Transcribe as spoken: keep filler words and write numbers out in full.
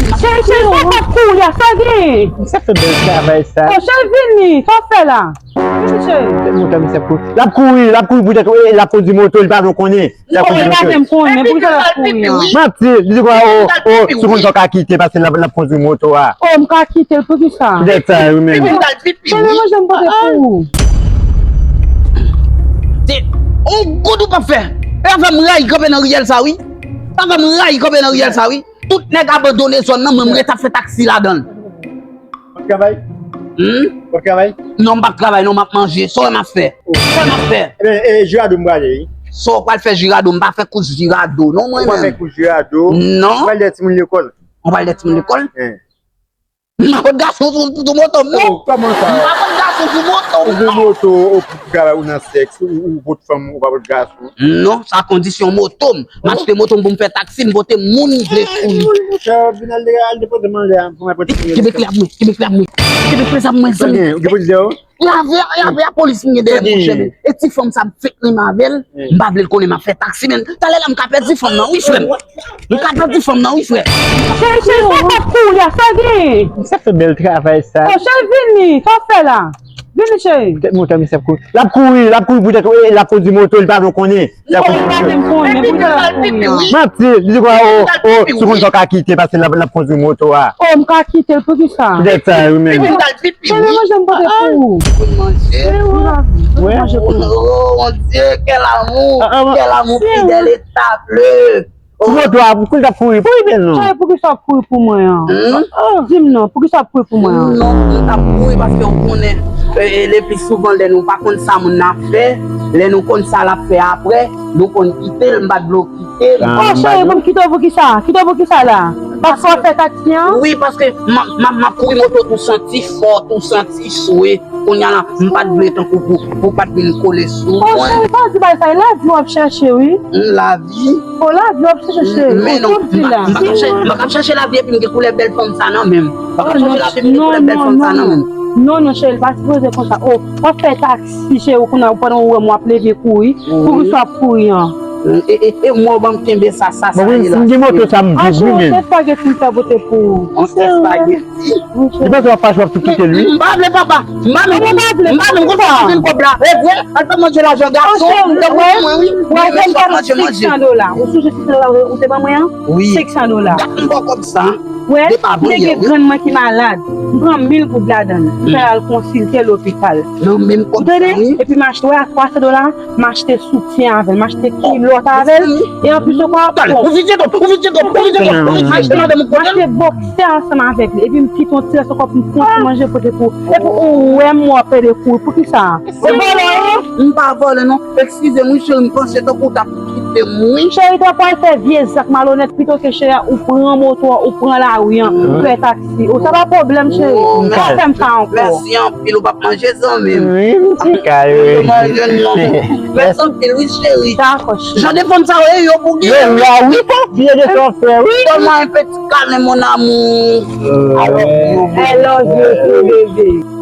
Cheri, cheri, sa w ap kouri a, sa w gen? Sa fè bèl travay sa. Oh, cheri, vini, sa w ap fè la? Vini, cheri. Tèt moto misye ap kouri. L ap kouri, l ap kouri poutèt, eh, l ap kondui moto, li pa vle konnen. L ap kondui moto. Li pa vle konnen, poukisa l ap kouri an? Manti, li di kwa, oh, oh, si w konn sa w ka kite, paske l ap, l ap kondui moto a. Oh, m ka kite l, poukisa? Poutèt sa, wi, men. Epi m t al pipi, wi. Cheri, manje m pote pou ou. Se on goud ou p ap fè. E avè m rayi kanpe nan riyèl sa, wi. Avè m rayi kanpe nan riyèl sa, wi. Tout nèg abandone zòn nan, mwen, m ret ap fè taksi ladan l. W ap travay? Hmm? W ap travay? Non, m p ap travay, non, m ap manje. Sa w wè m ap fè? Sa w wè m ap fè? Ebyen, e, Jirado m prale, wi. Sa w pral fè Jirado? M pa fè kous Jirado, non, mwen menm. Ou pa fè kous Jirado? Non. Ou pral dèyè timoun lekòl? Ou pral dèyè timoun lekòl? Hein. M pa pot gason sou, sou moto m, non. Oh, kòman sa? M pa pot gason sou moto m, non. Ou gen moto, ou pou travay, ou nan sèks, ou, ou pot fanm, ou pa pot gason. Non, sa kondisyon moto m. M achte moto m pou m fè taksi, m pote moun m vle sou li. Sa vin al de-, al depoze m anlè a, pou mwen pote. Kenbe kle ap mwen, kenbe kle ap mwen. Kenbe kle sa pou mwen, zanmi. Sa gen, ou depoze zèwo? E avè, e avè a polis m gen dèyè m, monchè. E ti fanm sa m fèk renmen avè l. M pa vle l konnen m ap fè taksi, men talè la m ka pèdi fanm nan, wi, frè m. M ka pèdi fanm nan, wi, frè. Cheri, cheri, sa w ap kouri a, sa w gen? Sa fè bèl travay sa. Oh, cheri, vini, sa w ap fè la? Vini, cheri. Tèt moto misye ap kouri. L ap kouri, l ap kouri poutèt, eh, l ap kondui moto, li pa vle konnen. Li pa vle konnen, poukisa l ap kouri an? Manti, li di kwa, oh, oh, si w konn sa w ka kite, paske l ap, l ap kondui moto a. Oh, m ka kite l, poukisa? Poutèt sa, wi, men. Epi m t al pipi, wi. Cheri, manje m pote pou ou. Pou manje. Manje pou ou. Oh, mon Dieu, quel amour, quel amour fidèle et stable. Sou moto a, poukisa w ap kouri? Pou li bèl non. Cheri, poukisa w ap kouri pou mwen an? Hmm? Di m non, poukisa w ap kouri pou mwen an? Non, m t ap kouri paske w konnen, e, e, le pli souvan lè nou pa konn sa moun nan ap fè, lè nou konn sa l ap fè apre, nou konn kite l, m pa t vle w kite l. Oh, cheri, pou m kite w pou kisa? Kite w pou kisa la? Paske w ap fè taksi an? Wi, paske m ap, m ap, m ap kouri moto tou santi fò, tou santi swe. Kounye a la, m pa t vle tankou pou, pou w pa t vin kole sou mwen. Oh, cheri, pa di bagay sa, e lavi w ap chèche, wi. Lavi? Oh, lavi w ap chèche, cheri. Men non, m pa, m pa ka chèche, m pa ka chèche lavi epi m gen koulè bèl fanm sa nan men m. M pa ka chèche lavi epi m gen koulè bèl fanm sa nan men m. Non, non, cheri, li pa sipoze konsa. Oh, w ap fè taksi, cheri, ou konnen, pandan ou wè m w ap leve kouri. Poukisa w ap kouri an? E, e, e, mwen ban m kenbe sa, sa, sa ye la. M gen moto sa m viv, wi, men. Cheri, se espageti m fè pote pou ou. On espageti. Li panse w ap fache, w ap tou kite l, wi. M pa vle, papa. M pa menm, m pa menm konn sa ki vin kòb la. E vre, al fè manje lajan gason. Tankou pou mwen, wi. Ou al fè m kòb senk san dola. Ou sonje senk san dola ou te ban mwen an? Wi. Senk san dola. Gad m ba w kòb sa. Wè, m te gen grann mwen ki malad. M pran mil goud ladan l. M fè l al konsilte lopital. Ou tande? Epi m achte, wè, a twa san dola, m achte soutyen avè l, m achte kilòt avè l, e anplis ankò, bon, m achte madanm mwen, m achte bòksè ansanm avèk li, epi m kite yon ti rès ankò pou m pran pou manje pote pou ou. Epi ou wè m wè w ap pede kouri, poukisa? Ou vòlè, wi? M pa vòlè, non. Eskize m, wi, cheri, m panse tankou w t ap kite m, wi. Cheri, tankou w al fè vye zak malonèt, pito ke cheri a, ou pran moto a, ou pran lari an, ou fè taksi. Ou sa pa pwoblèm, cheri. Pa fè m sa ankò. Mèsi anpil, ou p ap manje zanmi m. Wi, m ti kay, wi. Manje non. Mèsi anpil, wi, cheri. Dakò, cheri. Jan de fanm sa yo, yo pou gen. Yo la, wi, pa bliye de sa w fè, wi. Donne-moi un petit câlin, mon amour. I love you. I love you too, baby.